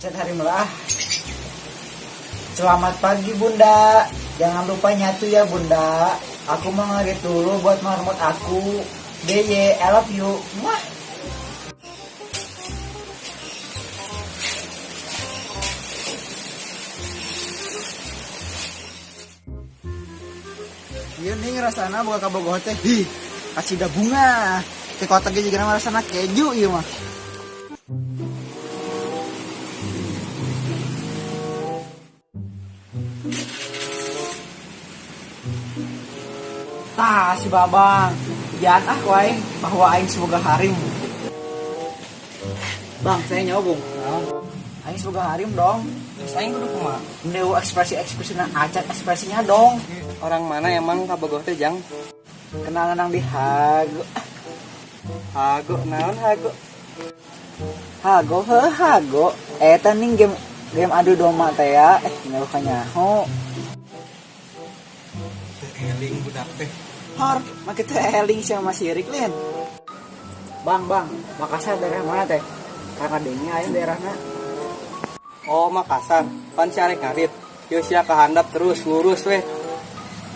Chat hari melah. Selamat pagi Bunda. Jangan lupa nyatu ya Bunda. Aku mau ngarit dulu buat marmut aku. DY, I love you. Mwah. Iya nih ngerasana boga kabogoh teh. Hi, kacida bunga. Teh kotak ge juga ngerasana keju ieu mah. Tah si Babang. Jangan ah ku aing bahwa aing semoga harim. Bang, saya nyawa, Bung. Aing semoga harim dong. Terus aing kudu kumaha? Neu ekspresi-ekspresinya acat ekspresinya dong. Orang mana emang kabogoh teh jang? Kenalan nang di Hago. Hago naon hago? Hago heuh Hago. Eta ning game game adu domba teh ya. Nyaho kanyaho. Eling budak teh. Hor, make teh eling sama sirik lin. Bang, bang, Makassar daerah mana teh? Karena denge aing daerahna. Oh, Makassar. Pan si arek ngarit. Yeuh sia ka handap terus lurus weh.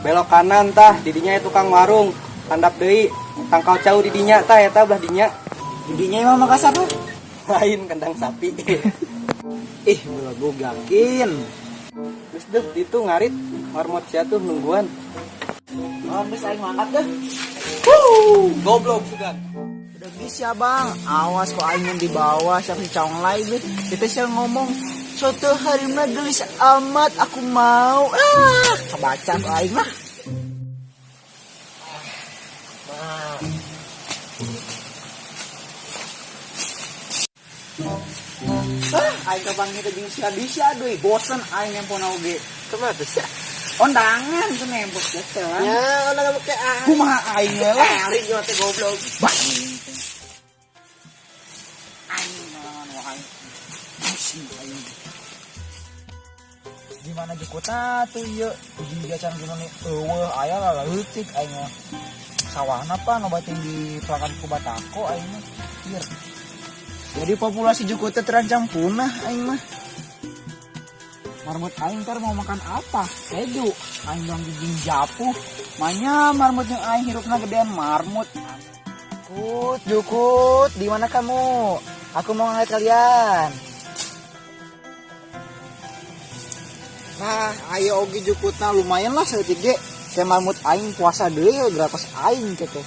Belok kanan tah, didinya tukang warung. Handap deui, tangkal cau didinya tah eta belah dinya. Didinya emang Makassar tuh. Lain kandang sapi. Ih, belagu yakin. Terus deh ditu ngarit, marmot sia tuh nungguan. Oh, geus aing mangkat deh. Goblok sugan. Udah bisa bang, awas kok aing yang di bawah siapa si conglai deh. Kita sih ngomong, soto harimna gelis amat, aku mau. Ah, kebaca kok aing mah. Ah, aing kapan kita jeung si Adisya deui, bosen aing nempo na oge. Kumaha tuh sia? Ondangan tuh nempo teh lah. Ya, ondangan make ah. Kumaha aing we lah. Eling jeung teh goblok. Bang. Aing naon wae. Pusing aing. Gimana jukutna tuh ieu? Jiga can gimana nih? Eueuh aya lah leutik aing mah. Sawahna pan obatin di pelakan ku batako aing mah. Ieu. Jadi populasi jukutnya terancam punah aing mah. Marmut aing ntar mau makan apa? Keju. Aing dong giging japuh. Manya marmut yang aing hirupna gedean marmut. Jukut, jukut, di mana kamu? Aku mau ngeliat kalian. Nah, ayo oge jukutna lumayan lah saeutik ge. Saya marmut aing puasa deui gratis aing gitu.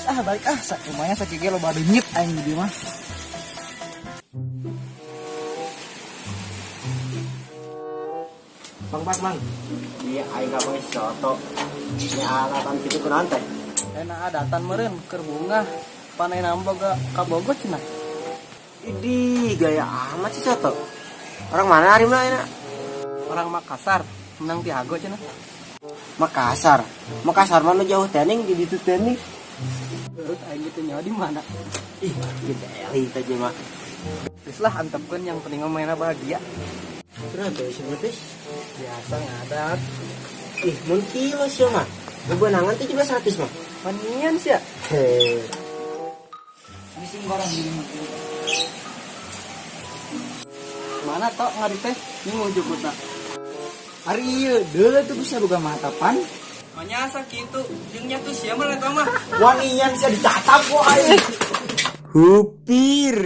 Ah, balik ah, lumayan sakieu ge loba denyit aing di mah. Bang, bang, bang. Iya, aing ka soto. Nya alatan kitu kunaon teh? Enak adatan meureun keur bungah. Panai boga kabogoh cenah. Idih, gaya amat sih soto. Orang mana harimna enak? Orang Makassar, menang ti Hago cenah. Makassar. Makassar mana jauh tening di ditu tening. Terus aing gitu nyawa di mana? Ih, gitu elit aja mah. Geus lah antepkeun yang penting mah mainna bahagia. Kenapa ya sebetulnya? Biasa ngadat. Ih, mun kilo sih mah. Bebenangan 1700 mah. Panian sih ya. Hei. Bising goreng di Mana tok ngarit teh? Nyingu jukutna. Ari ieu deuleu tuh bisa boga mata pan. Manyasa kitu, jeung nya tuh sia mah eta mah. Wanian bisa dicacap kok aing. Hupir.